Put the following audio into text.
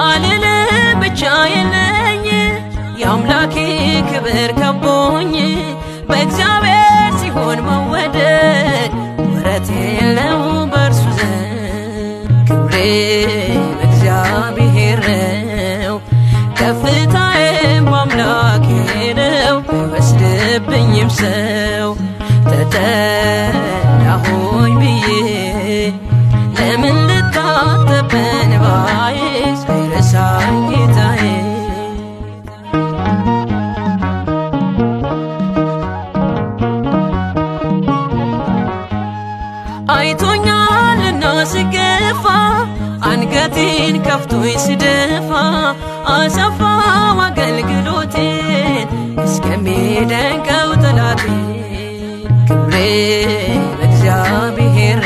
አልልም ብቻዬን ነኝ፣ የአምላኬ ክብር ከቦኝ። በእግዚአብሔር ሲሆን መወደድ ወረት የለው በእርሱ ዘንድ። ክብሬ በእግዚአብሔር ነው፣ ከፍታዬም በአምላኬ ነው። አይወስድብኝም ሰው። ተጠላሁኝ ብዬ ለምን ልታጠብ በእንባዬ? ሳይረሳኝ ጌታዬ። አይቶኛልና ስገፋ፣ አንገቴን ከፍቶኝ ስደፋ፣ አሰፋው አገልግሎቴን እስከሚደንቀው ጠላቴ። ክብሬ በእግዚአብሔር